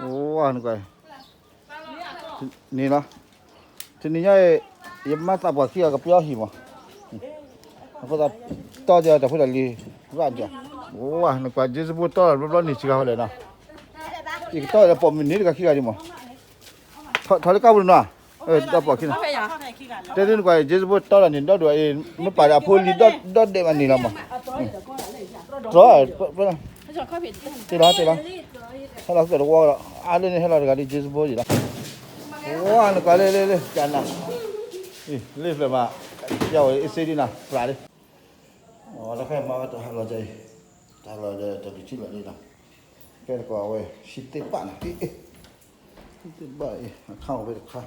ဝါနကွၢ်, န့ၣ်လီၤ, တနံၤညါအံၤ ယမါသးပှၢ်ခံဂၤကပျီဟံၣ်မး, အဃိသတး တီၢ်ကဲ တၢ်ဖိတၢ်လံၤ ရၣ်ဒၣ်, ဝါနကွၢ် James Bond တီၢ်ဘျီဘျီန့ၣ်စှၤဃီလဲၣ်နီၤ, ယကတီၢ်လၢပိာ်မုၣ်န့ၣ်တဂၤခံဂၤဒံးမး, ထီၣ်လၢကၢ်ပူၤနီၤ, တၢ်ပိာ်ခံနီၤ, တဲသ့ၣ်နကွၢ် James Bond တီၢ်လီၤန့ၣ် ဒီဒူၣ်အံၤ မ့ၢ်ပာ်ဒီးအဖိလံၤဒီဒူၣ်ဒဲးမးန့ၣ်လီၤမး, တြီ တ့လီၤတ့လီၤ, ဟဲလီၤသၢတဝီဒီး အါလၢန့ၣ်ဟဲလီၤတဂၤဒ် James Bond ယံၤလီၤ, ဝါနကွၢ်လၢလၢလၢ ကနၤ, လ့ၣ်ဖျၢၣ်မး, ယဝဲအ့စ့ဒ်နၤ ပြးလံ, အဝဲတခါမၤဝဲတၢ်ဟးလီၤအံၤ, တၢ်လီၤဒီးတၢ်ဒုးထံလီၤလံလီၤ, ကဲတကိးအဝဲ ဟံၣ်သ့ၣ်ဘၣ်နၤ, ဟံၣ်သ့ၣ်ဘၣ်အံၤ အခါအိၣ်ဖဲတခါ,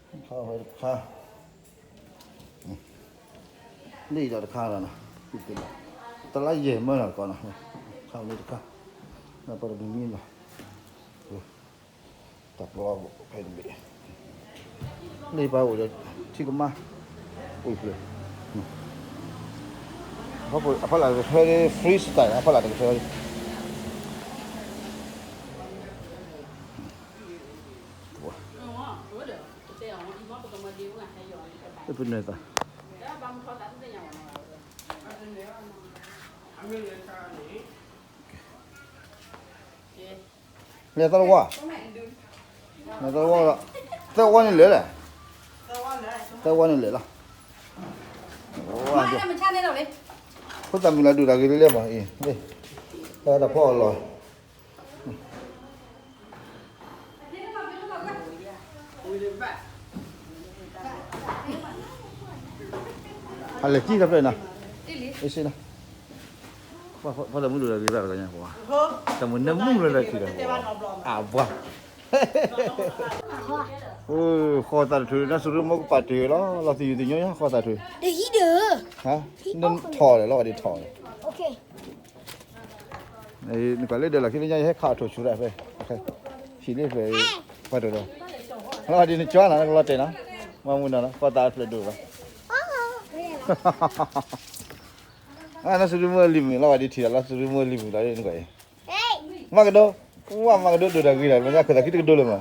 အခါအိၣ်ဖဲတခါ လံဒီးတခါလီၤနီၤ, တလါယဲၢ်မၢနီၤတကီးနီၤ, ခါမ့ၢ်တခါ, ပှၤတမံၤမံၤလီၤ, တၢ်ပျီဖဲတဘ့ၣ်, လံပှၤအိၣ်ဒီး ထံကမါ, အိၣ်ဖျၢၣ်, အဖီလာ်တကထၢ free style အဖီလာ်တကထၢ ပနွဲၢ်သး, လဲၤသီတဝီ, လဲၤသီတဝီဒီး, သၢဝီန့ၣ်လဲၤလဲၣ်, သၢဝီန့ၣ်လဲၤလီၤ, ဖိသၣ်မုၣ်လၢဒုးတၢ်ဂ့ၤလၢလဲၣ်မးအံၤ, တၢ်ဖီအီၤလီၤ ဟးလဲၤကံၣ်တဖျၢၣ်နီၤ, အ့ၣ်စ့နီၤ, ဖီသၣ်မုၣ်ဒိၣ်ဒီးဂ့ၤဘၣ်တဂၤညါ, တၢ်မုၣ်နၢမုၣ်လၢလၢခံဒီး, အဘှါ, ဃီသးတထုး နၢ်စူၤရ့မိၢ်ကပာ်တ့ၢ်လီၤ, လီၤသယုၢ်သညိညါ ဃီသးတထုး, နထီၣ်လဲၣ်လီၤဝဲဒ်ထီၣ်လဲၣ် နကွၢ်လၢဒၢးလီၢ်ခံလၢညါ ယဟဲခးအထိၣ်ဆူၣ်ဒၣ်ဖဲ, ဟံၣ်လၢဖျၢၣ်, ပှၤတဒီး, လီၤဒ်နကၠီနၤ နကလီၤတဲာ်နီၤ, မၤမုာ်နီၤ ဃီသးဖျၢၣ်ဒိၣ်ဘၣ်, နၢ်စူၤရ့မိၢ်လံၤမုာ်လီၤ ဝဲဒ်ထံၣ်ဒီး လီၤစူၤရ့မိၢ်လံၤမုာ်လီၤ နကွၢ်အံၤ, မၤကဒိ, ဝဲမၤကဒိဒိၣ်တၢ်ဂ့ၤဒီး လၢညါခၢၣ်သးခံတကဒိလၢမး, ပံ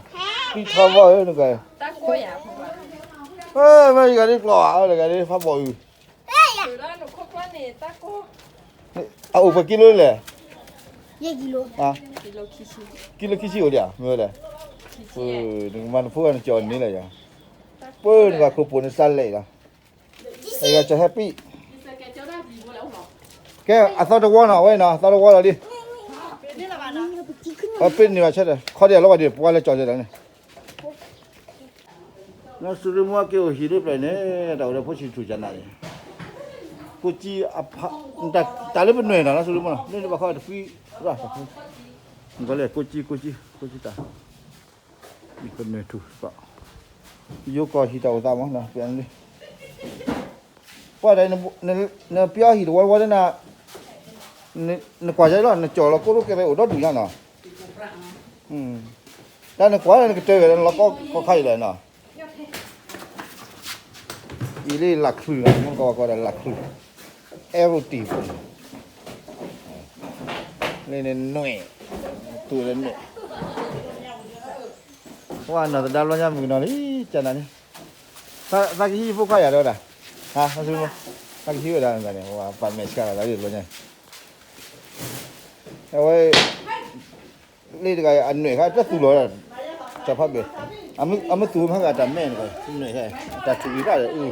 ထီဘီဧၢ နကွၢ်အံၤ, မ့ၢ်ယဂၤဒ်ကျီၢ်ဘၣ် တဂၤဒ်ဖးဘီၣ်အုၣ် အအိၣ်ပှဲၤကံလိလဲၣ်, ကံလိခံဆံအိၣ်ဒံးဧါ မ့ၢ်ဝဲလဲၣ်, နကမၤနဖိဂၤနကၠီၣ်န့ၣ်လၢယၤ, ပၢနကခိၣ်ပိာ်န့ၣ်စးလဲၣ်လီၤ, ယကၠီၣ်ဟဲပံၣ်, ကဲအသီတဝီနီၤ အဝဲနီၤ အသီတဝီလီၤလံ, အပ့ၤန့ၢ်ဘၣ်ဆၢဒီး ခီဒံးအလီၤဝဲဒံး ပှၤလၢကၠီၣ်ကၠီၣ်တၢ်န့ၣ် နၢ်စူၤရ့မိၢ်က့ၤအိၣ်ဟံၣ်ဒ်ဖျၢၣ်န့ၣ် တၢ်အိၣ်ဒီးဖိဆံးထူၣ်ကနၤအံၤ, ကိးကံအဖး, တၢ်လၢပနွဲၣ်နီၤ နၢ်စူၤရ့မိၢ်နီၤ လၢနဘၣ်ဃီတဖှံရၣ်, နကလဲၤကိးကံ ကိးကံ ကိးကံတၢ်, ပနွဲၣ်ထူၣ်ကီး, ယိၤကီၢ်ဟံၣ်တၢ်အိၣ်သးမးနီၤ ပျၢ်န့ၣ်လံ ပှၤဒီး နပျီဟံၣ်တဝီတဝီန့ၣ် နကွၢ်ယဲလီၤ နကၠီၣ်လီၤကိရိကဲသဲအိၣ်ဒီဒူၣ်ညါနီၤ, တၢ်နကွၢ်လၢနကတၢၢ်ဝဲလီၤကီၢ်ခါအံၤလီၤနီၤ, အံၤလၢလၢ်ချုၣ်နီၤ မ့ၢ်ကီးကီးဒီးလၢ်ချုၣ်, အဲရူတံၢ်ပူၤ, လၢနနွဲၣ်, တူၢ်လၢနွဲၣ်, ပှၤနီၢ်သဒါဘျီညါမုၢ်ကနီၤလံ, ကနၤန့ၣ် သးကဟံးဖိခွါယၤဒီးဝဲဒၣ်, သးကဟံးဝဲဒၣ်န့ၣ် ပှၤပာ်မဲာ်ဆှးလီၤသးဒ်တဘျီညါ, အဝဲ, လၢတဂၤအနွဲၣ်ခါတသူၣ်လီၤ, တၢ်ဖးဘဲၣ်, အမ့ၢ်သူၣ်မးဂၤတၢ်မဲာ်န့ၣ်, နွဲၣ်ခါ, တၢ်ထူၣ်ဂံၢ်ဘၣ်ဒီးအု,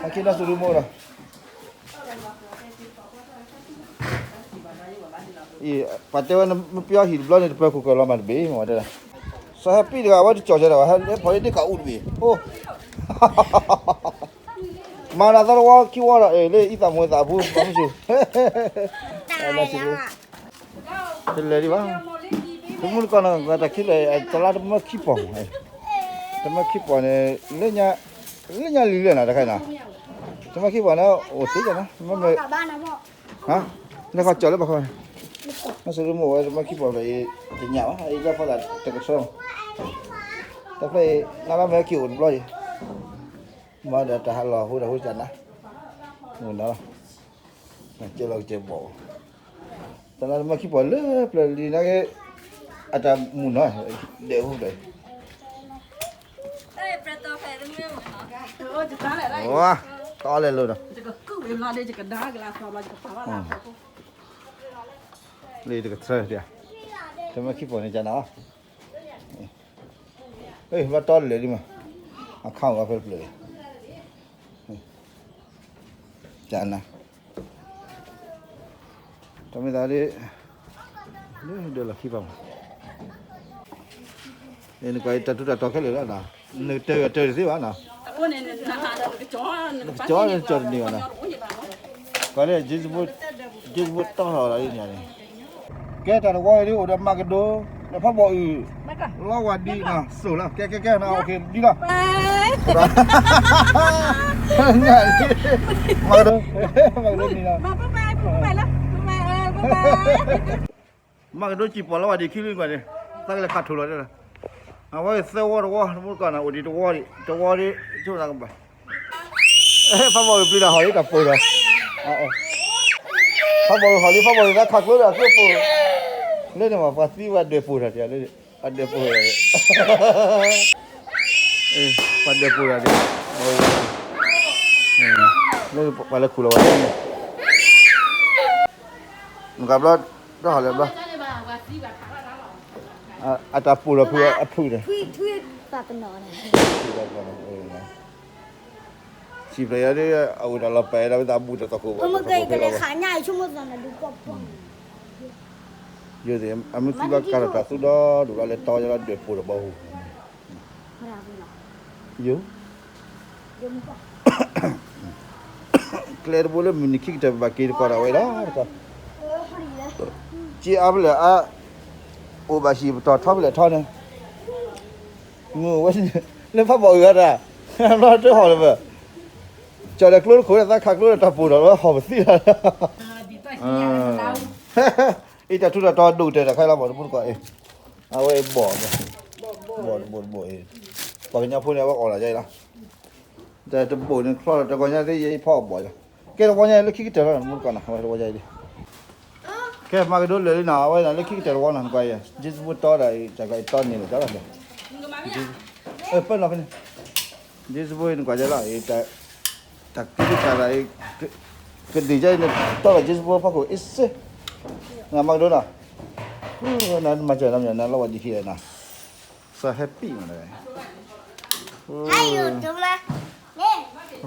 ဟဲက့ၤနၢ်စူၤရ့မိၢ်ဒီး အံၤ, ပှၤတဲဝဲနမ့ၢ်ပျီဟံၣ်တဘျီန့ၣ် တပၢၤခိၣ်ကၢၢ်လီၤမးတဘ့ၣ်မးတဲဒၣ်, စီၤဟဲပံၣ်တဂၤ အဝဲတကၠီၣ်ကဲဒီး ဟဲလၢဖီလၢဒ့ၣ်ကးအူတဘ့ၣ်, အိ, မၤနၤသီတဝီခံဝီဒီး လၢအံသးမိၢ်သးဖိ ဘၣ်မုၢ်ဆူၣ်, တလဲၤဒံးဘၣ်, တမုၢ်တကီၢ်နီၤ တၢ်ခံလၢာ် တလါတမၢခံပီၢ်, တမၢခံပီၢ်န့ၣ်, လၢညါလံၤလဲၣ်နီၤ တခါနီၤ, တမၢခံပီၢ်န့ၣ် အိၣ်သ့ကနီၤ, မ့ၢ်, လၢခီကၠီၣ်လၢဘၣ်ခီ, မ့ၢ်စရီမိၢ်ဝဲတမၢခံပီၢ်ဖျၢၣ်အံၤ တညၣ်ဘၣ် အံၤလၢဖီလာ်တကဆှီ, တၢ်ဖျၢၣ်အံၤ နလၢမ့ၢ်က့ၤအိၣ်တဘျီအံၤ, မၤဒီးတၢ်ဟးလီၤအဃိဒီး ဟိကနၤ, မုၢ်နၤလီၤ, ကဲလီၤကဲဘီၣ် တၢ်လၢမၤခံပီၤလၢပျၢၤလံနာ်က့ အတၢ်မုာ်နီၤ ဒဲးအိၣ်ဖျၢၣ် ဝါ တီလဲၤလိာ်ဒီး လံတကထၢဒၣ် တမၤခံပီၤန့ၣ်ကနၤ ဘၣ်တီလဲၤလံမး အခါဝဲဖဲပျၢၤ ကနၤ တမ့ၢ်သးဒ် ဒၢလီၤခံပၤမး နကွၢ်တၢ်ထူးတၢ်တီၤခဲလၢာ်လီၤနီၤ နကတၢၢ်အတၢၢ်တသ့ဘၣ်နီၤ နကကၠီနကၠီန့ၣ်ကၠီတန့ၢ်ဘၣ်နီၤ ကွၢ်လၢ Jesus ဘိတီၢ်ထီၣ်လီၤဒ်န့ၣ် ကဲတၢ်တဝီအံၤဒ်အိၣ်ဒီးမၤကဒိ ဒီးဖးဘီၣ်အုၣ် လီဝါဒံနီၤ စိၣ်လီၤ ကဲကဲကဲနီၤ ဒ်လီၤ မၤကဒိ မၤကဒိန့ၣ်လီၤ မၤကဒိစံၣ်ပီၣ်လီဝါဒံခံလွံၢ်ကွၢ်န့ၣ် သးကလဲၤခးထိၣ်လီၤတဲလီၤ အဝဲသၢဝီတဝီ တမူတကီၢ်နီၤ အိၣ်ဒံးတဝီဒံး တဝီဒံး ဆိကဘၣ် ဖးဘီၣ်အုၣ်ပျံၤတၢ်ဟီၣ်လံတၢ်ပိၢ်ဒီး ဖးဘီၣ်အုၣ်ဟီၣ်လံ ဖးဘီၣ်အုၣ်သးခးကျိဒီးကျိပိၢ် လၢန့ၣ်မး ပှၤသံပှၤဒွဲၣ်ပိၢ်တၢ်တယၤလၢ ပှၤဒွဲၣ်ပိၢ်တၢ် ပှၤဒွဲၣ်ပိၢ်တၢ်န့ၣ် လၢပှၤလဲၤခူၣ်လီၤဝဲန့ၣ် နကဘျီ တဟီၣ်လၢဘျီ အတၢ်ပိၢ်ဒီးဖုအဖုန့ၣ် စံၣ်ဖျဲးယၤဒ် အဝဲတၢ်လီၤပာ်ဒီးဝဲသးဘူၣ်တၢ်သီၣ်ခိၣ်ဘၣ် ယိၤသ့ၣ်အမ့ၢ်သံဘၣ်ကးထီၣ်တၢ်သူဒီဒူၣ်လီၤလဲၤတီယလီၤဒွဲၣ်ပိၢ်ဒီးဘီဟူး ယိၤ ကျဲတဘိလၢမုၢ်နံၤခံကတၢၢ်ပဘၣ်က့ၤတကီးဒၣ်ဝဲလီၤ က့အါဖဲလဲၣ်အါ အိၣ်ဘၣ်ဟံၣ်ပတီၢ်ထီဖဲလဲၣ်ထီန့ၣ် မုၢ်ဝဲ လၢဖးဘီၣ်အုၣ်ဂၤတၢ် ဘျီတဟီၣ်လၢၤဘၣ် ကၠီၣ်ဒီးကျိတခိၣ်လၢသးခးကျိဒီးတၢ်ပိၢ်ထီၣ်လၢဟီၣ်ပသံလီၤ အံၤတၢ်ထူးတၢ်တီၤဒိၣ်ကတၢၢ်တခါလီၤ မ့ၢ်တမူတကီၢ်အံၤ အဝဲဘီၣ် ဘီၣ်တဘိၣ်တဘိၣ်အံၤ ပှၤကညီဖိန့ၣ် အဝဲအီၣ်လီၤယါအံၤလီၤ တၢ်တဘိၣ်န့ၣ်ချီလီၤ တဂီၤညါသ့ၣ်ယဲအံၤဖီအီၣ်ဘီၣ်လီၤ ကဲတဝီညါလၢခံကတၢၢ်လီၤ မ့ၢ်တမူတကီၢ်နီၤ အဝဲတဝီညါအံၤလံ ကဲမၤကဒိလၢာ်လံနီၤ အဝဲဒၣ်လၢခံကတၢၢ်တဝီနီၤ နကွၢ်အံၤ Jesus ဖိတီဒီးအံၤ တၢ်ကတီန့ၣ်လီၤ တၢ်လီၤ ပၢၢ်နီၤဖဲန့ၣ် Jesus ဖိအံၤ နကွၢ်ယဲလီၤ တၢ်ကလုၢ်ကၢ်သးအံၤ ကဒုၣ်ကဲအံၤန့ၣ် တီဒီး Jesus ဖိဖီခိၣ်အ့စ့ နမၤကဒိနီၤ နမၤစၢၤနီၤ နလီၤဝဲဒ်ခံနီၤ so happy မး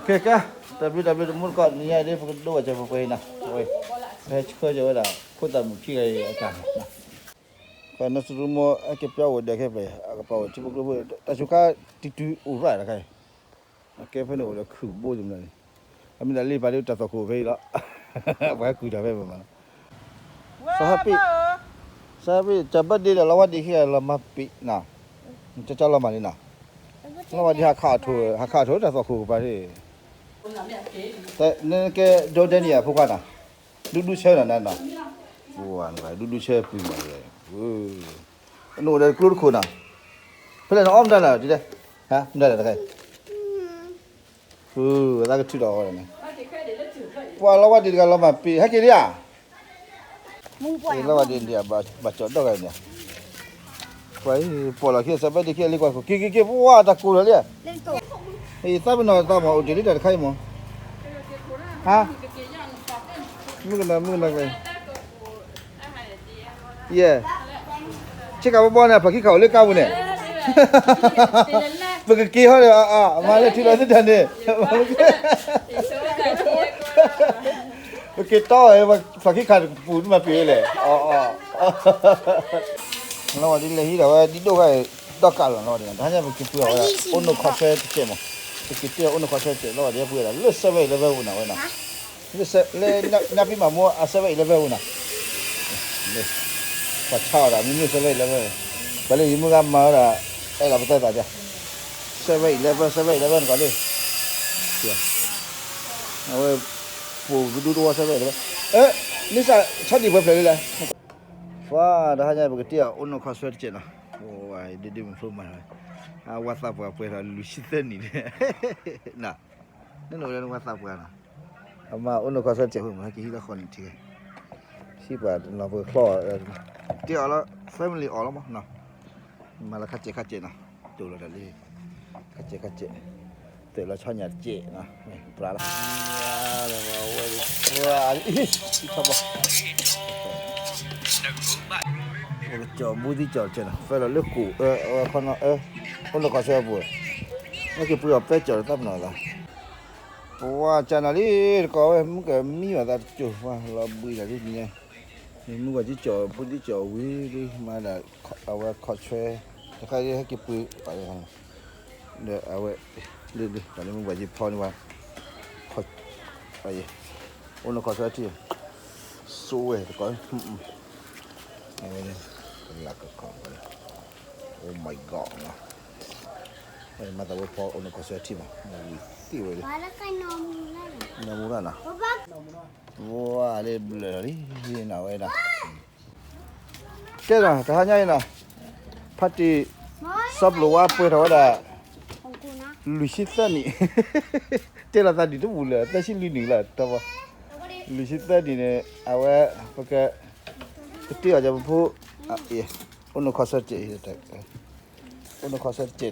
ကဲ တၢ်ဘျုးတၢ်ဘျုးတမူတကီၢ် နံၤညါအံၤဒ် ပကဒိဝဲစၢၤပှဲၤပှဲၤအံၤနီၤ ဝဲ ပဟဲဆှၢစၢၤဝဲဒၣ် ခိၣ်သၣ်မုၣ်ခံဂၤအံၤအတၢ် ကနၢ်စရူမိၢ် အကပျီအိၣ်ဒီးခဲဖျၢၣ် အကပၤအိၣ်ထံဖိကျိဖိ တၢ်စူၤခါ တံတူၢ်အိၣ်ရၣ်တခါအံၤ အကဲဖဲန့ၣ်အိၣ်ဒီးခုၣ်ဘိယမနုၤန့ၣ် အမ့ၢ်တၢ်လံပာ်ဒ်တၢ်သီၣ်ခိၣ်ဖဲအံၤလီၤ ပှၤဟဲကွံာ်တၢ်ဖဲပမၤလီၤ စီၤဟၣ်ပ့ၣ် စီၤဟၣ်ပ့ၣ် တၢ်ဘၢဒ့ဒီးလီၤဝါဒံးခံဂၤလီၤမၤပ့ၤနီၤ ကၠီကၠီလီၤမၢ်လံနီၤ လီၤဝါဒံးဟးခးအထိၣ် ဟးခးအထိၣ်တၢ်သီၣ်ခိၣ်ကပၤန့ၣ် နကဲဒိဒဲနံၣ်အဖိခွါနီၤ ဒူဒူဆၢနီၤနနီၤ ဒူဒူဆၢပှံၤမး နအိၣ်ဒီးကျိတခိၣ်နီၤ ဖဲလဲၣ်နအီၣ်မတၤလဲၣ် ဒ်လဲၣ် ဟါ မတၤလဲၣ်တခါအံၤ သးကထုးဒီးအီၣ်ဝဲဒၣ်န့ၣ် ပှၤလီၤဝါဒံးတဂၤလီၤမၢ်ပ့ၤ ဟဲက့ၤလံဧါ လီၤဝါဒံးဒံး ဘၣ်ကၠီၣ်ဒီဂၤန့ၣ် ပှၤအံၤ ပှၤလီၤခံစၢၤဘဲဒံးခံလံကွၢ်ခိၣ် က့ၤက့ၤက့ၤ ပှၤတၢ်ကိၢ်လီၤလံဧါ အံၤ သးပ့ၤနီၣ်သးမး အိၣ်တ့ၢ်လံတၢ်တခါအံၤမး ဟါ မုၣ်ကနၤ မုၣ်ကနၤ ယဲၢ် ဆ့ကၤဘီဘီန့ၣ် ဖျီၣ်ခံခါအိၣ်လၢကါပူၤန့ၣ် ပကက့ၤဟီဒီး အမၤလၢထံလီၤသုတၢ်န့ၣ် ပက့ၤတီဝဲ ဖျီၣ်ခံခါပူၤမၤပ့ၤဝဲလဲၣ် လီၤဝဲဒ်လဲၣ်ဟံးဒီးဝဲဒ်ဒိၣ်ခါ ဒီကးလီၤလီၤဝဲဒ်န့ၣ် တဟါညါပက့ၤပှ့ၤအီၣ်ဝဲဒၣ် အိၣ်နိၣ်ခီဆဲတစဲးမး ပက့ၤတ့ၢ်အီၣ်အိၣ်နိၣ်ခီဆဲတစဲး လီၤဝဲဒ်ပှ့ၤဝဲဒၣ် လၢ seven eleven ပူၤန့ၣ်ဝဲနီၤ လၢ လၢညါပံမးမိၢ်အ seven eleven ပူၤနီၤ ပှၤဆါအီၣ်ဒၣ်မ့မ့ၢ် seven eleven ပှၤလၢယမုၢ်ဂၤမၤဝဲဒၣ် အဲၣ်လီၤပသဲသးဒ် seven eleven seven eleven နကွၢ်လံ အဝဲ ပိာ်ပဒူတဝီ seven eleven အၢ န့ၣ်စး ဆီဒံၣ်ပှဲၤဖျၢၣ်လံလဲၣ် ပှၤတဟါညါပကတ့ၢ်အီၣ်အိၣ်နိၣ်ခီဆဲတစဲးနီၤ ဒ့ဒ့မုၣ်ဖိမၤ အဝၤသးပှၢ်ပှဲၤထီၣ်လွံၢ်ဆံသၢနံၣ်န့ၣ် နအိၣ်လၢနဝၤသးပှၢ်နီၤ အမၤအိၣ်နိၣ်ခီဆဲတစဲးဖိမး ဟဲက့ၤဟံးလီၤဃီနံၣ်ထံဂၤ ထံၣ်ပှၤနီၢ်ပှၤချီၣ်, တ့အီၤလၢ family အီၤလီၤမးနီၤ, မၤလၢခါစဲးခါစဲးနီၤ, တိၢ်လီၤတၢ်လံ, ခါစဲးခါစဲး, သုးလီၤဆီညၣ်တစဲးနီၤ, ပြးလီၤ, ဝဲ, ထီၣ်ဘီ, ကၠီၤဘူသံကၠီၤတစဲးနီၤ, ဖဲလီၤလၢကူၣ်, အိၣ်နီၢ်ခီဆၢပူၤ, နက့ၤပှ့ၤအီၤပဲကၠီၤတသးပနီၤသး ပှၤကနၣ်လံ, တကိးဝဲ မုၢ်ကမံဘၣ်သးတစိၢ်, ပှၤလီၤဘှံးတၢ်ဒ်န့ၣ်, မုၢ်ဝဲကၠီၤ ပူၤဒ်ကၠီၤဝံၤလံ မၤဒၣ် အဝဲခီၣ်ဆွဲ, တခါဒ်ဟဲက့ၤပှ့ၤ, ဒီးအဝဲ, လၢလၢ တၢ်လၢမုၢ်ဝဲကၠီၤဖီန့ၢ်ဝဲ, အိၣ်နီၢ်ခီၣ်ဆွဲထံၣ်, စိဝဲတကိး, လၢကခီၣ်, Oh my God နီၤ, မၤသးဝဲဖီအိၣ်နီၢ်ခီၣ်ဆွဲထံၣ်မး, ဝံၤသ့ၣ်ဝဲလံ, နီၢ်မူရၣ်နီၤ, ဝဲလၢဘျၢၣ်လီၤလံ, နၤဝဲဒၣ် ကဲနီၤ တဟါညါအံၤနီၤ, ဖါတံၢ် စီၤပျိၤဝါပှဲၤထီၣ်ဝဲဒၣ် လွံၢ်ဆံသၢနံၣ်, တဲလီၤသးဒံးတဘူၣ်လၢ သၢဆံလွံၢ်နံၣ်လီၤ တဘီ, လွံၢ်ဆံသၢနံၣ်န့ၣ် အဝဲ ပက ကတ့အီၤကပဖိ, အိၣ်နီၢ်ခီၣ်ဆၢတစဲး, အိၣ်နီၢ်ခီၣ်ဆၢတစဲးနီၤ,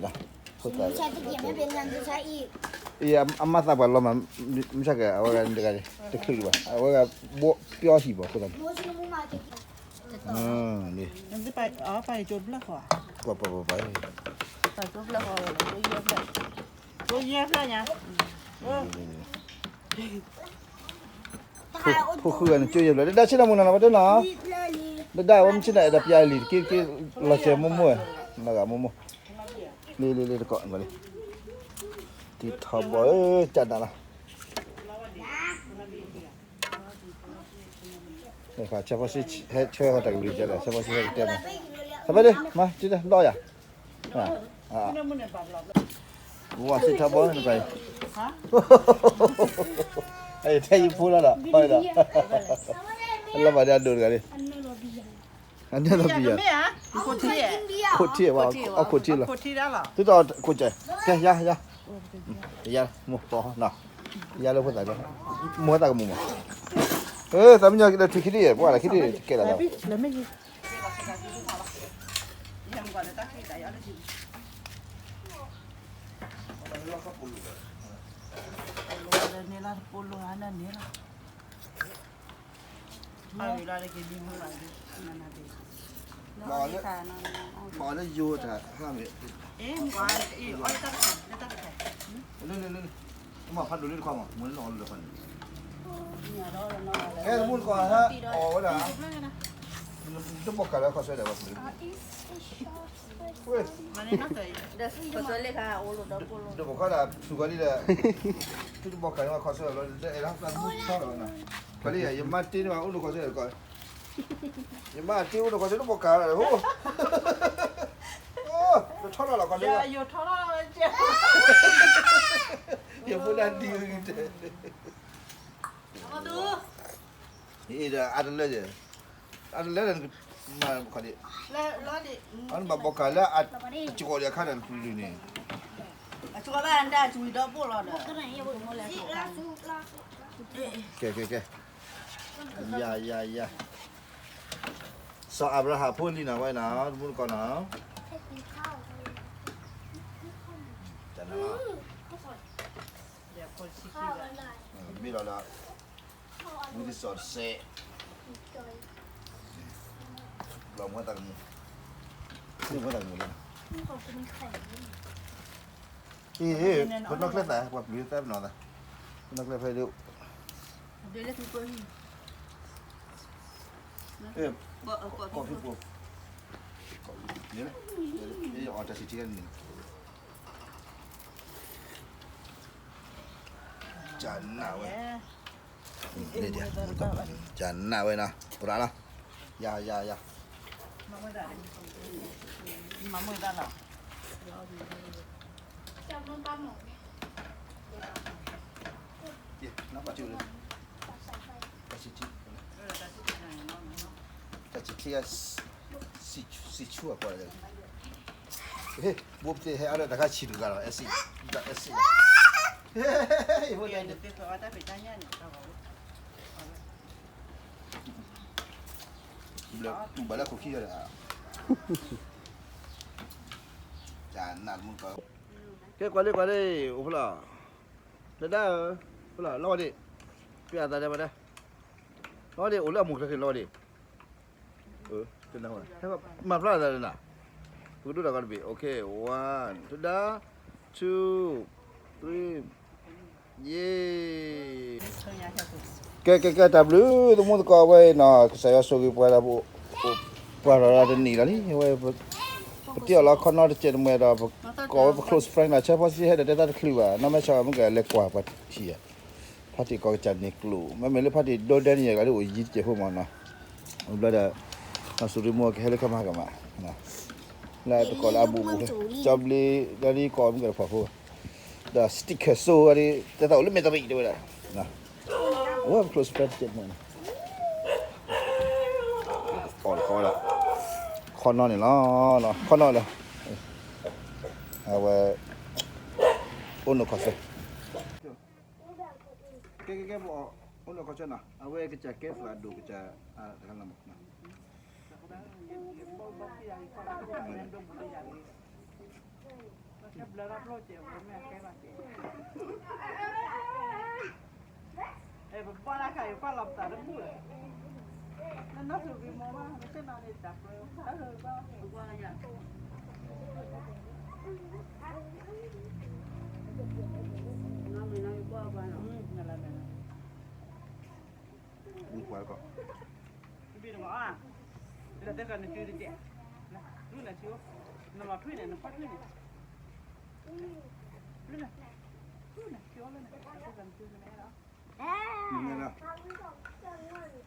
အံၤ အမါသးပှၤလီၤမး, မုၢ်ဆါကဲ အဝဲဂၤန့ၣ်တဂၤန့ၣ် တချုးဒံးဘၣ်, အဝဲဂၤ ဘိပျီဟံၣ်ဘၣ်အဃိသတးန့ၣ်, ပှၤပှၤပှၤပှၤ, ပှၤပှၤပှၤ, ဖိဃုဂၤန့ၣ် ကၠိယဲၢ်ဖျၢၣ် ဒဒၣ်ဆ့ၣ်နီၤမုၢ်နီၤနီၤ ပတဲနီၤ, ဒဒၣ်ဝဲမုၢ်ဆ့ၣ်နီၤ အဲၣ်ဒိးပျးလံာ်တက့ၢ်တက့ၢ် လီၤစဲၤမိၢ်မိၢ်, နဂၤမိၢ်မိၢ်, လံလံလံတကိး, တံထီဘီဧၢ ကနၣ်လီၤ, ဆၢဖီၣ်ဆ့ ဟဲဆၢဟီၣ်တၢ်ကလုၢ်ကဲလီၤ ဆၢဖီၣ်ဆ့ဟဲကတဲနီၤ, ဆၢဖီၣ်ဒ့ မၤတံၢ်တၢ်ဒီးယၤ ဝၤသ့ၣ်ထီဘီန့ၣ်ကါအံၤ, အထဲယဖိလီၤဒီး, လီၤဘၣ်ဒ်အဒိၣ်တဂၤန့ၣ်, အနဲၣ်လီၤဘံယၤ, ခိၣ်ထံၣ်, ခိၣ်ထံၣ်ဝဲ, အခိၣ်ထံၣ်လီၤ, သုတအီၣ်ခိၣ်စဲး, ကဲယၤယၤ, ယၤမိၢ်ပီၤနီၤ, ယၤလၢဖိသၣ်လီၤ, မိၢ်သးကမူၣ်မး, သးမံညီၤက့ၤဒီးထံခံဒံၣ်, ပှၤလၢခံဒံၣ်တကဲလီၤသး မၤလၢယိၤတၢ်ဟါမ့ၢ်, လၢလၢလၢ, မၤဖးဒိၣ်လၢတခီမး မ့ၢ်လၢအီၤလၢတခီန့ၣ်, ဟဲတမူတခီဟဲအီၤဝဲဒၣ်, တဘီၣ်ကးလၢခီၣ်ဆွဲဒၣ်ဝဲ, ဝဲ, တဘီၣ်ကးဒၣ်ဆူၣ်ကီးလံဒီး, သုတဘီၣ်ကးန့ၣ်ဝဲခီၣ်ဆွဲလီၤ, အဲၣ်ဒိးသးမူထီလီၤနီၤ, ကလံၤယမါတ့န့ၢ်ဘၣ်အိၣ်နီၢ်ခီၣ်ဆွဲဒီးကီး ယမါတ့အိၣ်နီၢ်ခီၣ်ဆွဲတဘီၣ်ကးလီၤ, တထီလီၤလီၤခီၣ်ဆွဲ, ယဖိဒၣ်ဒံဂ့ၤတဲ, အတလၢ, အတလၢ, မၤခီၣ်ဒံး, အနဘၣ်ဘီၣ်ကးလၢအစှီၤဒီးအခါန့ၣ်တကလုာ်န့ၣ်, အစှီၤဘၣ်အတၢ်စှီၤဒီးဘိၣ်လီၤဒီး, ကဲကဲကဲ, ယၤယၤယၤ, စီၤအၤဘြၤဟၣ်ဖိလံနီၤဝဲနီၤ တမူတကိးနီၤ, တနၤလီၤ, မ့ၢ်လီၤဒီး, ဝံသးစူၤတစဲး, လီၤမူသးကမူၣ်, မူသးကမူၣ်လံနီၤ, အ့ၣ်, ပနီၣ်ကျဲသး ပှၤပျံၤသးပနီၣ်သး, ပနီၣ်ကျဲဖဲဒၣ်, ကီၢ်ဖံးပူၤ, အီၣ်တၢ်ဆံးထံးန့ၣ်, ကနၣ်ဝဲ, ကနၣ်ဝဲနီၤ ပြးလီၤ, ယၤယၤယၤ, မၤမုာ်သးလီၤ, တၢ်ဆံးထံး, တၢ်ဆံးထံး, စံးဆူၣ်အပှၤ, ဘိပသ့ဟဲအါလၢတၢ်ခါဆံးတဂၤလီၤ အဲၣ်စံး, အဲၣ်စံး, ဟဲ, ဟဲ, ဟဲ, ဟဲ, ဟဲ, ဟဲ, ဟဲ, ဟဲ, ဟဲ, ဟဲ, တူၢ်ဘၣ်လၢခိၣ်ခံဒီး ကနၣ်တမူတကိး, ကဲကွၢ်လံကွၢ်လံ, အိၣ်ဖဲလီၤ, တဒါဧၢ, ဖဲလီၤ လီၤဝဲဒၣ်, ပျဲအသးဒဲးဘၣ်ဒဲး, လီၤဝဲဒၣ် အိၣ်လၢအမိၢ်ကျဲခ့လီၤဝဲဒၣ်, မၤဖျါသးဒ်နၤ, ပကဒိတၢ်ကီတဘ့ၣ်, okay, one, တဒါ, two, three, ယ့ၣ် ကဲ ကဲ ကဲ တၢ်ဘျုး သမူသကိးဝဲအံၤနီၤ, ကစၢ်ယွၤဆိၣ်ဂ့ၤပှၤဒီး ပှၤထီၣ်ဒီးတနံၣ်လီၤလံ, ဝဲ ပတ့အီၣ်လီၤခီနီတစဲးတမှဲဒီး ပကိးဝဲပ close friend လီၤ, ဆၢဖီစံဟဲဒီးတဲသးတချုးဘၣ်, နီၢ်မဲဆီးမုၢ်ကလဲၤကွၢ်ပှၤထံၣ်ယၤ, ဖါတံၢ်ကိးကစၢ်န့ၣ်ကျိၣ်, မ့မ့ၢ်လၢဖါတံၢ်ဒိဒဲန့ၣ် ယၤကလၢအိၣ်ယံၤတစဲးဖိမးနီၤ, ဘျီဒီး နီၢ်စူၤရံမူကဟဲလၢခဲမၤကမး လၢတကိးလၢအဘူးဘူး, ကၠီဘျ့ လၢဒ်ကိးမုၢ်ကဲတဖၣ်ဖိ, ဒီး sticker စိဒ် တဲသးအိၣ်လၢမဲာ်တရံးတဲဝဲဒၣ်, ဝဲ close friend တစဲးန့ၣ်, အီၣ်တခီဒၣ်, ခီနီန့ၣ်လီၤ, ခီနီလၢ အဝဲ အိၣ်နိၣ်ခီၣ်ဆၢ ကဲ ကဲ ကဲ ပအိၣ်နိၣ်ခီၣ်ဆၢနီၤ, အဝဲကစၢ်ကဲသးဒိၣ်ကစၢ်, တခါလၢမး,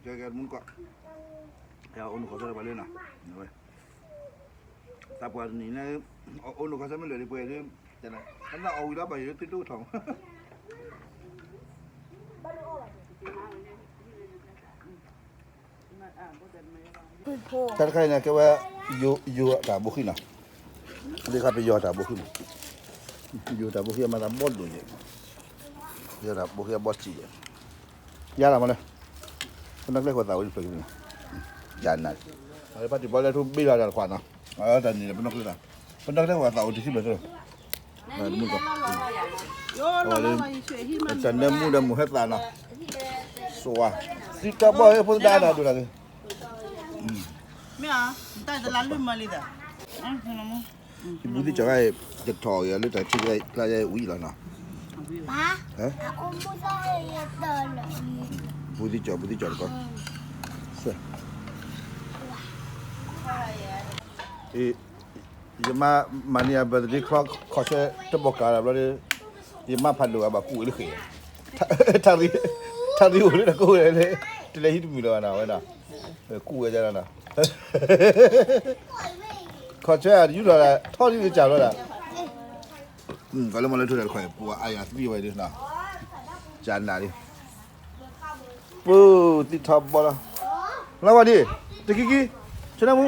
ကဲ ကဲ မူတကိး, အိၣ်နိၣ်ခီၣ်ဆၢဒီးပှၤလၢနီၤ, သးပှၢ်တနံၤန့ၣ်, အိၣ်နိၣ်ခီၣ်ဆၢမ့ၢ်လၢာ်ဒ်ပှဲၤဒ်, ကနၣ်အီၣ်ဝံၤလီၤဘၣ်ယိၤသုတအိၣ်ထီၣ်မး တၢ်တခါအံၤန့ၣ် ကဲဝဲ ယိၤတၢ်ဘိဃံနီၤ, လၢခါပယီၤတၢ်ဘိဃံနီၤ, ယိၤတၢ်ဘိဃံအမၤသးဘီဒိၣ်ယဲၢ်, ယိၤတၢ်ဘိဃံအဘီစံးယဲၢ်, ယါလီၤမးလၢ, ပနီၣ်ကျဲဃိသးအိၣ်ဖျၢၣ်ကံန့ၣ်, ယါနၤ, ဖါတံၢ်ဘီလဲၤထူဘ့လီၤတၢ်တခွးနီၤ, တၢ်န့ၣ် ပနီၣ်ကျဲသး, ပနီၣ်ကျဲဃိသးအိၣ်တဆံဘျဲၣ်သၢ, တမူတကိး, တၢ်နၢမူဒီးမုၢ်ဟဲသးနီၤ, စဝါ, သံတဘီၣ်ဟဲဖိသဒါတၢ်ဒိၣ်တၢ်ဂ့ၤ, မ့ၢ်ဧါ, တၢ်တလါလွံၢ်မၢလံသး, ဘူးသ့ၣ်ကၠီၤဂၤ, တထီၣ်အီၤလၢတၢ်ထံကျါယဲဝံၤလီၤနီၤ, ဘူးသ့ၣ်ကၠီၤ ဘူးသ့ၣ်ကၠီၤတကီး, ယမါမၤန့ၢ်အ birthday clock ခီၣ်ဆၢတဘီၣ်ကးလီၤဘျီဒီး, ယမါဖးဒိၣ်ဂၤဘၣ်ကူၣ်ဝဲလၢဃဲၣ်, ထါရံၣ်အိၣ်လၢတၢ်ကိးဝဲလဲၣ်, တလဲၤဟံးတမုာ်လၢၤဘၣ်နီၤဝဲနီၤ, ကူၣ်ဝဲဒၣ်နီၤ, ခီၣ်ဆၢအတယူၢ်လီၤဒၣ် ထီၣ်ဒ်ကစၢ်လီၤဒၣ်, ကလၢမၤလၢထိၣ်တၢ်တခီအံၤ ပှၤအါယၤသံဝဲဒၣ်နီၤ, ကနၣ်ဒ်, ပူၤသံထီဘီလီၤ, လီၤဝဲဒ်, တကံကံ, ဆနၢမူ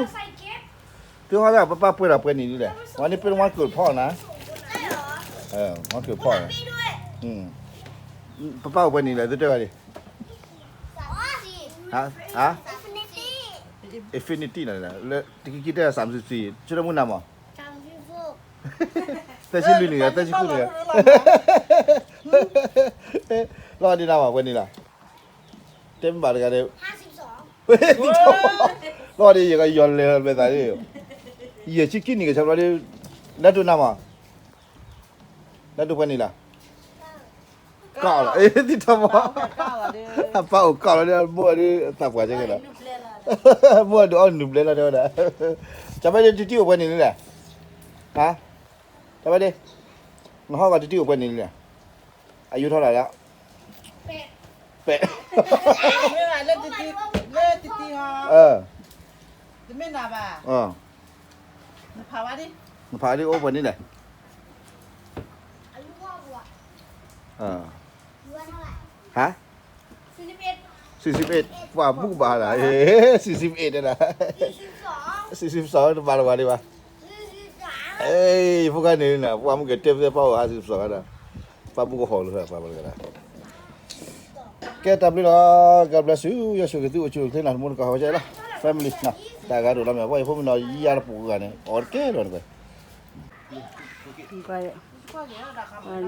သုဟီဒၣ် ပပၢ်ပှဲၤဒီးပှဲၤနံၣ်ဒ်လဲၣ်, ဝဲန့ၣ်ပ့ၢ်တဝါကၢၢ်ဖီနၤ, ဝါကၢၢ်ဖီ, ပပၢ်အိၣ်ပှဲၤနံၣ်လဲၣ် သုတဲဝဲဒ်, ဟါ, infinity နီၤ, လၢတကံကံတဲသၢဆံသၢ, ဆၢထၢၣ်မူနၤမး, သၢဆံလွံၢ်နံၣ်ဂၤ သၢဆံဃုနံၣ်ဂၤ, လီၤဒ်နၤမး ပှဲၤနံၣ်လီၤ, တဲမ့ၢ်ဘၣ်တဂၤဒီး, လီၤဒ်ယကယီၤလဲၤလီၤဘျဲသး, ယဲၢ်ဆံခံနံၣ်ကဆၢဘျီဒီး, နၢ်တူၢ်နၤမး, နၢ်တူၢ်ပှဲၤနံၣ်လီၤ, ကီၢ်လီၤ, သံထီဘီ, အပၢ်အိၣ်ကီၢ်လီၤဒီး မိၢ်အဒုးသးပှၢ်ကဲကဲလီၤ, မိၢ်အဒုးအီၣ်နုာ်ဘျဲလီၤတဲဝဲဒၣ်, ကၢ်ဖဲဒ်တံၢ်တံၢ်အိၣ်ပှဲၤနံၣ်လံလဲၣ်, ဟါ, ကၢ်ဖဲဒ်, နဟီၣ်ကီၢ်တံၢ်တံၢ်အိၣ်ပှဲၤနံၣ်လံလဲၣ်, အယိထီၣ်တၢ်လၢ, ပဲ, လၢတံၢ်တံၢ်ဟီ, တမ့ၢ်နၤဘၣ်, နဖးဝဲဒ်, နဖးဒ်အိၣ်ပှဲၤနံၣ်လဲၣ်, ဟါ, စံးဆံးပ့း, ပှၤဘူၣ်ဘၣ်ဒၣ်, စံးဆံးပ့းတဲဒၣ်, စံးဆံးစီၤတဘၣ်တဘၣ်ဒံးဘၣ်, ဖိခါန့ၣ်နၤ ပှၤမုၢ်ကတဲပသဲပၢ်အိၣ်ဟါစံးဆံးစီၤဒၣ်, ပၢ်ဘူၣ်ကဟီၣ်လၢပှၤဘၣ်တဂၤဒၣ်, ကဲတၢ်ဘျုးလီၤ, God bless you, ယွၤဆိၣ်ဂ့ၤသုအိၣ်ဆူၣ်အိၣ်ချ့နီၤ တမူတကိးဝဲကဲလီၤ family တၢ်ဂၤဒိၣ်လီၤမ့ၢ် ပှၤယဖိမုၣ်နီၤ ယၤတပူၤဂၤန့ၣ် အီၣ်တကဲလီၤနကွၢ်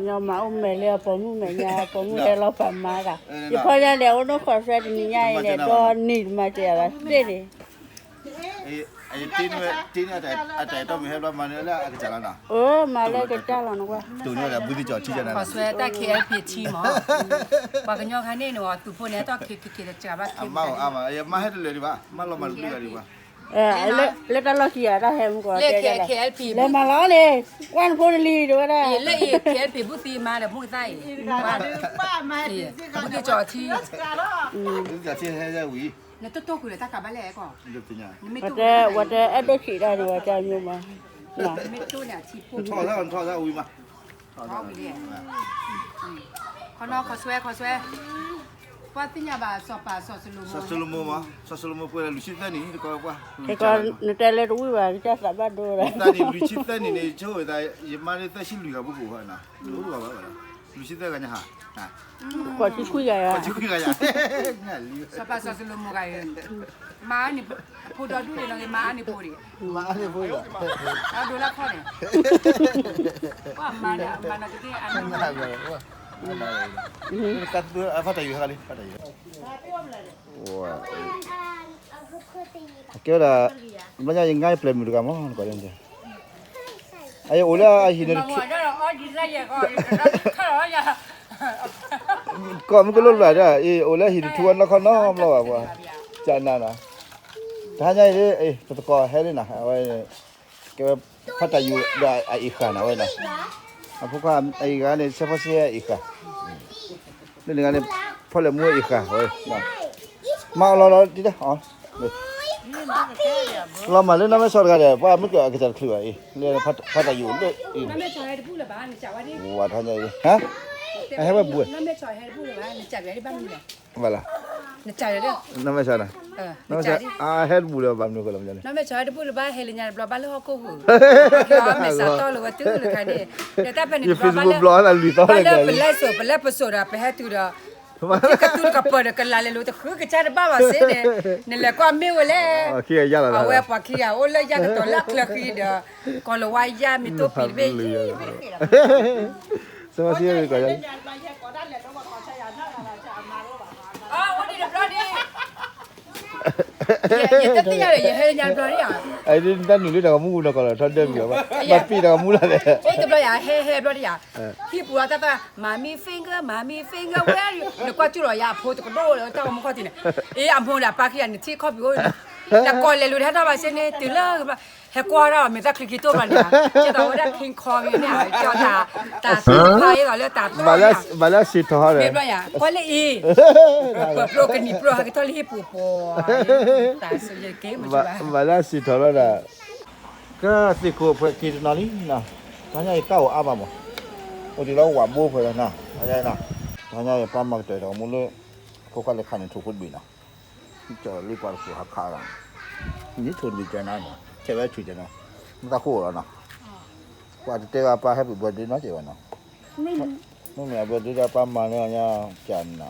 ညီမးအိၣ်မဲာ်လၢအပိာ်မုၣ်မဲာ်ညါ အပိာ်မုၣ်ဟဲလီၤပာ်မၤတၢ် ယဖီညါလဲၤအိၣ်နီၢ်ခီၣ်ဆွဲတနံၤညါအံၤန့ၣ် ဒီနံၤတမၤစၢၤယၤဘၣ်သ့ၣ်န့ၣ် အတၢ်အဲၣ်တီမုၢ်ဟဲဘျီမၤန့ၣ်လၢအကစၢ်လီၤနီၤ အိၣ်မၤလၢကစၢ်လီၤနကွၢ် ခီၣ်ဆွဲတၢ် K L P ထံမး ပှၤကညီခါန့ၣ်န့ၣ် အသူးဖိန့ၣ် အတၢ်ခံခံတစှၤဘၣ် မၤဟဲတလၢာ်ဒံးဘၣ် မၤလီၤမၤတဘျုးဂၤဒံးဘၣ် လၢတၢ်လီၢ်ခံဂၤတၢ်ဟဲမူကီးတဲဒ်လဲၣ် လဲၤမၤလီၤန့ၣ် ကွၢ်နဖိတလံၤတဲဝဲဒၣ် လၢအံၤ K L P ဘူၣ်သံမါဒီးမူကသါအံၤ ဘူၣ်သံကၠီၤထံ နတိၢ်တိၢ်ကွံာ်လၢတၢ်ကးဘၣ်လဲၣ်ကီး ဝဲတဲအဲၣ်ဒိးဆံးတၢ်န့ၣ် ဝဲကမျိုးမး မ့ၢ်တိၢ်န့ၣ်အထံဖိ ထီၣ်သးထီၣ်သးဝံၤမး ခီနီခီၣ်ဆွဲခီၣ်ဆွဲ ပှၤသ့ၣ်ညါဘၣ်စီၤပၤစီၤစလိၤမိၣ် စီၤစလိၤမိၣ်မး စီၤစလိၤမိၣ်ပှဲၤဒီးလွံၢ်ဆံသၢနံၣ် တကီၢ်ပှၤ နတဲလၢတဝံၣ်ဘၣ် ကစၢ်သးဘၣ်ဒိဝဲဒၣ် သးနံၣ်လွံၢ်ဆံသၢနံၣ်န့ၣ် ဆိဝဲသး ယမါလၢသၢဆံလွံၢ်ဂၤပူၤကိးဖီနီၤ တအိၣ်ဘၣ်ဘၣ် လွံၢ်ဆံသၢဂၤညါဟး ဃိးဆံခွံဂၤယၤ ဃိးဆံခွံဂၤယၤ စီၤပၤစီၤစလိၤမိၣ်ဂၤအံၤ မၤအါန့ၢ်ဖိဒီဒူၣ်န့ၣ်နီၤ မၤအါန့ၢ်ဖိန့ၣ် မၤအါန့ၢ်ဖိဒီး အဒိလၢခီၣ်န့ၣ် ပှၤမၤန့ၣ် မၤနီၤကသ့ၣ်အါန့ၢ် ဖးတၢ်ယူၤဟဲလံ ဖးတၢ်ယူၤ ကဲဝဲဒၣ် ဘျီညါယငါယပျဲၢ်မုၣ်တဂၤမး နကွၢ်လၢ အအိၣ်လၢအဟံၣ်န့ၣ် ကီၢ်မုၢ်ကလိၣ်တဘၣ်ဒၣ် အအိၣ်လၢဟံၣ်တထူဝဲနီၢ်ခီနီတဘျီဘၣ်ပှၤ ကနၤနီၤ တဟါညါအံၤ ပသကိးဟဲလံနီၤ အဝဲ ကဲဝဲ ဖးတၢ်ယူၤဒီးအအံၤဃာ်နီၤဝဲနီၤ အဖိခွါအံၤဂၤန့ၣ် ဆဲဖီဆဲအံၤဃာ် လၢန့ၣ်ဂၤန့ၣ် ဖီလဲၣ်မူအံၤဃာ်ဝဲ မၤအီၣ်လီၤလီၤတံၢ်တၢ်အီၣ် လီၤမၢ်လၢနီၢ်မဲဆီးတဂၤဒီး ပှၤမ့ၢ်ကကစၢ်တချုးဘၣ်အံၤ လၢဖးတၢ်ယူၤလၢအံၤ ဝဲထီၣ်ညါအံၤ ဟါ အဟဲဝဲဘူး ဘၣ်လီၤ နီၢ်မဲဆီးနီၤ နီၢ်မဲဆီး အဟဲတဘူးလၢၤဘၣ်မနုၤဃိလီၤ နီၢ်မဲဆီးဟဲတဘူးလၢၤဘၣ် ဟဲလၢညါတဘျီဘၣ်လၢဟီၣ်ခိၣ်ဟူး မဲာ်စးတီလိာ်ဝဲတုၤလၢခါန့ၣ် ဒီးတၢ်ဖဲန့ၣ်တဘျီဘၣ်လၢ ဘၣ်လၢပလဲစိာ် ပလဲပစိာ်ဒီး ပဟဲတုၤဒီး ကသူတကပၤဒီးကလးလဲၤလိာ်တဃုကစၢ်တဘၣ်ဘၣ်စ့န့ၣ် နလဲၤကွၢ်မ့ၢ်ဝဲလဲၣ် အဝဲပှၤခံဂၤအိၣ်လၢယၢ်ကတီၤလၢအချၢဃံဒီး ကီၤလၤဝါယၢ်မ့ၢ်တိၢ်ဖံးတဘ့ၣ် စမစက အဝဲန့ၣ်တဘျီန့ၣ် ယတသ့ၣ်ညါဒီး ယဟဲညါတဘျီန့ၣ်ဧါ တၢ်နုာ်လၢတၢ်ကမူၣ်နီၢ်ကီၢ်လီၤ ထီၣ်ဒၢမံၤလီၤ ဘၣ်ပ့ၢ်တၢ်ကမူၣ်လီၤလဲၣ် အိၣ်တဘျီယၤ ဟဲဟဲတဘျီန့ၣ်ယၤ ဟံၣ်ပူၤလီၤတၢ်သၣ် မၤမံ finger မၤမံ finger where are you နကွၢ်ကၠူၣ်လီၤယၤအဖိတကဒိၣ်လၢတၢ်ဂီၤမူခီၣ်ထံးန့ၣ် အ့ အမိၢ်ဒီးအပၢ်ခံဂၤန့ၣ် ထံၣ်ခီၣ်ဖံးအိၣ်န့ၣ် တၢ်ကီၢ်လဲၤလိာ်တဟဲထီၣ်ဘၣ်စ့န့ၣ် တုၤလၢ ဟဲကွၢ်ဒၣ်မ့ၢ်တၢ်ချံခံတိၢ်ဘၣ်န့ၣ် ကဲသိးဝဲဒၣ် King Kong န့ၣ် ကဲတၢ် တၢ်သူၣ်ဖးအ့ၣ်သိးလၢတၢ်သီန့ၣ် ဘၣ်လၢစံးထီၣ်ဟီဒီး မ့ၢ်ဘျီယၤ ကွၢ်လၢအံၤ ပၢၤပျိကနံၤပျိဟဲကထီၣ်လၢဟံၣ်ပူၤပူၤ တၢ်ဆိကဲမ့ၢ်ဘၣ် ဘၣ်လၢစံးထီၣ်လီၤဒီး ကသ့ၣ်ခိၣ်အဖှဲးက့ၤတနီၤလံ တဟါညါအံၤကၢ်အိၣ်အါမးမး အိၣ်ဒံးလီၤဝၣ်ဘိဖှဲးလီၤနီၤ တဟါညါအံၤပှၤမၤကတၢၢ်တၢ်မူလၢ ဖိခွါလဲၤခးန့ၣ်ထူၣ်ဖိတဘ့ၣ်နီၤ ကၠီလံပှၤတခိၣ်ဟးခးဂၤ န့ၣ်ထူၣ်တဘ့ၣ်ကနၤနီၤ ထဲဝဲဆူၣ်ကနၤ မ့ၢ်သးခိၣ်လီၤနီၤ ပှၤတတဲဘၣ်ပၢ် happy birthday နီၤကဲဝဲနီၤ မ့မ့ၢ်အ birthday ဒီးပၢ်မၤန့ၢ်အီၤညါကနၤ